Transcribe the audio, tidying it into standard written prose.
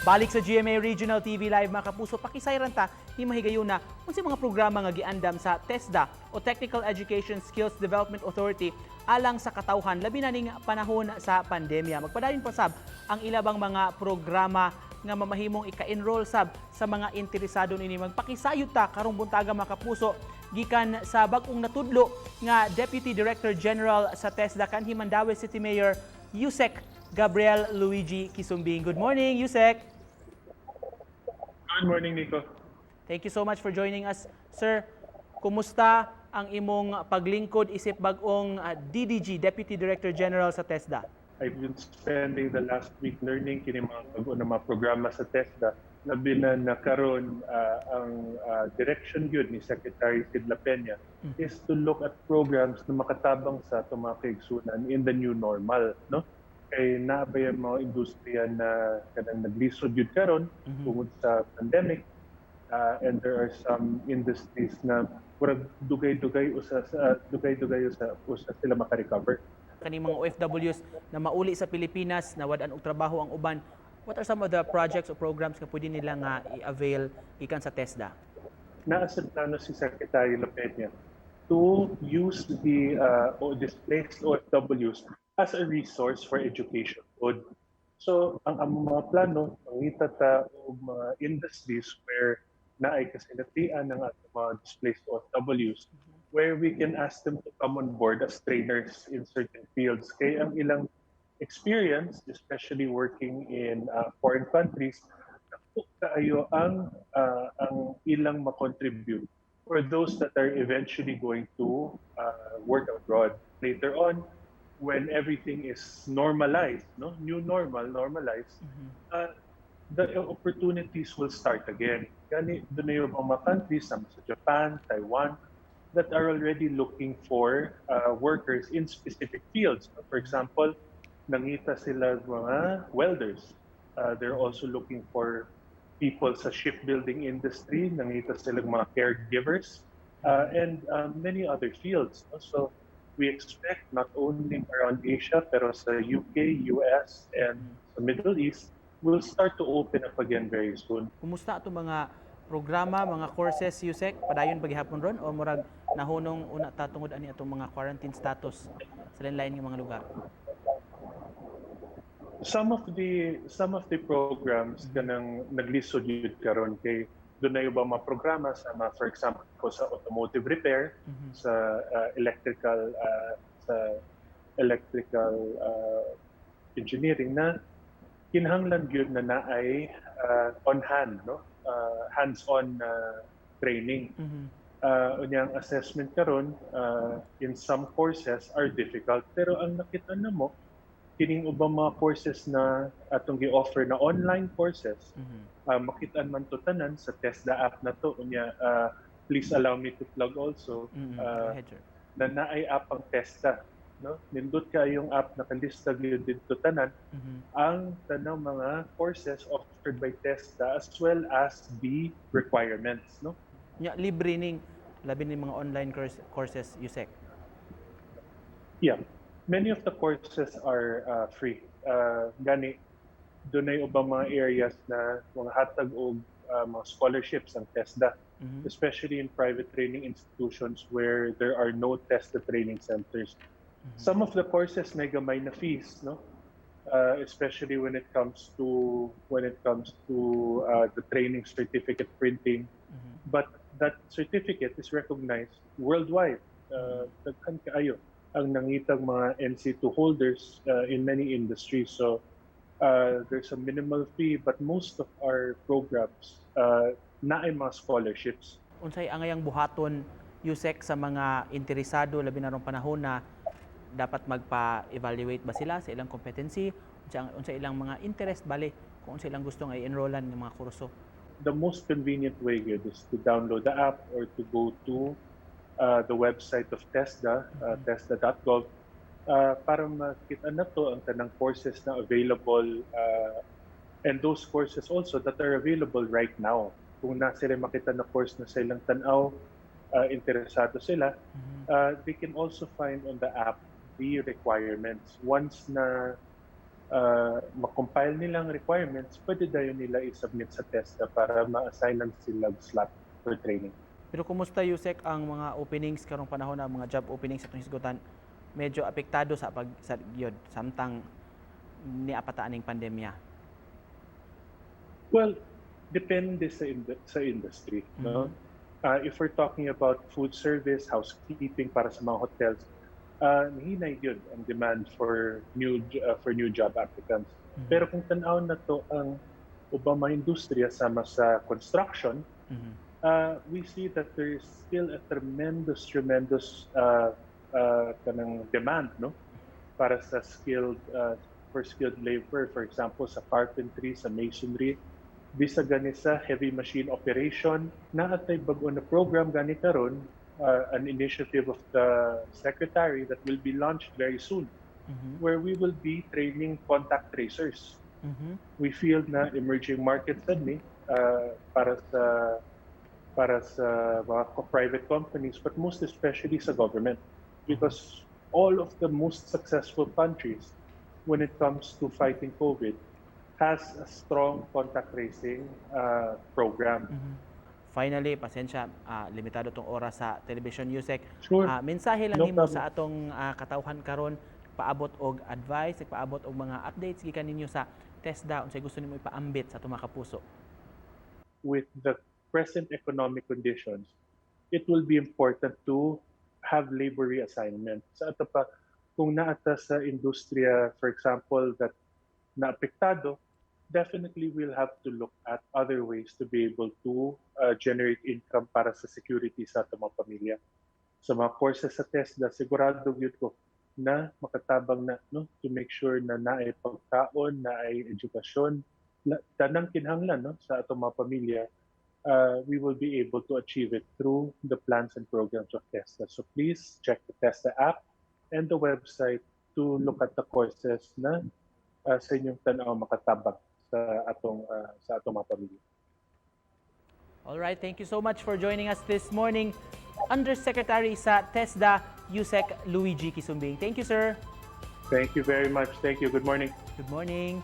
Balik sa GMA Regional TV Live, mga kapuso, pakisayran ta ni mahigayuna unsay mga programa nga giandam sa TESDA o Technical Education Skills Development Authority alang sa katawhan, labi na ning panahon sa pandemya. Magpadayon pa sab ang ilabang mga programa nga mamahimong ika-enroll sab sa mga interesado nini. Magpakisayod ta karong buntaga, mga kapuso, gikan sa bag-ong natudlo nga Deputy Director General sa TESDA, kanhi Mandaue City Mayor Usec Gabriel Luigi Quisumbing. Good morning, Usec. Good morning, Nico. Thank you so much for joining us. Sir, kumusta ang imong paglingkod isip bag-ong DDG, Deputy Director General sa TESDA? I've been spending the last week learning kini mga bago na mga programa sa TESDA. Labi na na karon ang direction gyud ni Secretary Sid Lapeña is to look at programs na makatabang sa atong mga kaigsunan in the new normal, no? Kay naa bay ang mga industriya na kanang naglisod gyud karon tungod sa pandemic, and there are some industries na murag dugay-dugay usa sa dugay-dugay usa usa sila maka-recover. Kani mga OFWs na mauli sa Pilipinas na wad-an og trabaho ang uban, what are some of the projects or programs nga pwede nila nga i-avail gikan sa TESDA? Naa sa plano si Secretary Lapeña to use the displaced OFWs as a resource for education. Pod. So, ang among mga plano, mangita ta og mga industries where naay kasinatian ng atong mga displaced OFWs, where we can ask them to come on board as trainers in certain fields. Kay ang ilang experience, especially working in foreign countries, dako kaayo ang ilang ma-contribute for those that are eventually going to work abroad later on when everything is normalized, no, new normal, normalized, the opportunities will start again. Gani duna yung mga countries sama sa Japan, Taiwan, that are already looking for workers in specific fields. For example, nangita sila mga welders. They're also looking for people sa shipbuilding industry, nangita sila mga caregivers, and many other fields, no? So we expect not only around Asia, pero sa UK, US, and sa Middle East will start to open up again very soon. Kumusta atong mga programa, mga courses, Usec? Padayon ba gihapon ron o murag nahunong una ta tungod ani atong mga quarantine status sa lain-lain nga mga lugar? Some of the programs kanang naglisod yun karon kay duna yung mga programa sa mga, for example, sa automotive repair, sa electrical engineering na kinahanglan gyud na naay on hand, no, hands-on training. Unyang assessment karon in some courses are difficult, pero ang nakita namo kining ubang mga courses na atong gi-offer na online courses, makita man to tanan sa TESDA app na to. Unya please allow me to plug also Go ahead, sir. Na naay app ang TESDA, no? Nindot kaayong app, nakalista gyud didto tanan ang tanang mga courses offered by TESDA as well as the requirements, no? Nya libre ning labi ni mga online courses, Usec? Yeah, many of the courses are free. Gani dunay ubang mga areas na mga hatag og mga scholarships ang TESDA, especially in private training institutions where there are no TESDA training centers. Some of the courses may gamay na fees, no? Especially when it comes to the training certificate printing. But that certificate is recognized worldwide. Daghan kaayo ang nangitag mga NC2 holders in many industries. So there's a minimal fee, but most of our programs naay mga scholarships. Unsay angayang buhaton, Usec, sa mga interesado, labi na rong panahon na dapat magpa-evaluate ba sila sa ilang competency, unsa ilang mga interest bale, kung unsa ilang gusto nga i-enrollan ng mga kurso? The most convenient way gyud is to download the app or to go to the website of TESDA, tesda.gov, para makita na to ang tanang courses na available and those courses also that are available right now. Kung naa sila makita na course na sa ilang tanaw, interesado sila, they can also find on the app the requirements. Once na Ma-compile nilang requirements, pwede dayon nila i-submit sa TESDA para ma-assign sila slot for training. Pero kumusta, Usec, ang mga openings karong panahon na mga job openings sa atong hisgutan? Medyo apektado sa pag sa gyud samtang naa pa ta aning pandemya? Well, depende sa industry, no? If we're talking about food service, housekeeping para sa mga hotels, hinay gyud ang demand for new job applicants. Pero kung tan-aw nato ang ubang mga industriya sama sa construction, we see that there is still a tremendous, tremendous kanang demand, no, para sa skilled for skilled labor, for example, sa carpentry, sa masonry, bisag gani sa heavy machine operation. Naa tay bag-o na program gani karon, an initiative of the secretary that will be launched very soon, where we will be training contact tracers. We feel na emerging markets sad ni para sa mga private companies, but most especially sa government, because all of the most successful countries when it comes to fighting COVID has a strong contact tracing program. Finally, pasensya, limitado tong oras sa television, Usec. Sure. Mensahe lang No nimo problem. sa atong katawhan karon, paabot og advice, paabot og mga updates gikan ninyo sa TESDA, unsay gusto nimo ipaambit sa atong mga kapuso? With the present economic conditions, it will be important to have labor reassignment. Sa ato pa, kung naa ta sa industriya, for example, that naapektado, definitely we'll have to look at other ways to be able to generate income para sa security sa atong mga pamilya. Sa mga courses sa TESDA, sigurado gyud ko na makatabang na, no, to make sure na naay pagkaon, naay edukasyon, tanang kinahanglan, no, sa atong mga pamilya, we will be able to achieve it through the plans and programs of TESDA. So please check the TESDA app and the website to look at the courses na sa inyong tanaw makatabang sa atong mga pamilya. All right, thank you so much for joining us this morning, Undersecretary sa TESDA, Usec Luigi Quisumbing. Thank you, sir. Thank you very much. Thank you. Good morning. Good morning.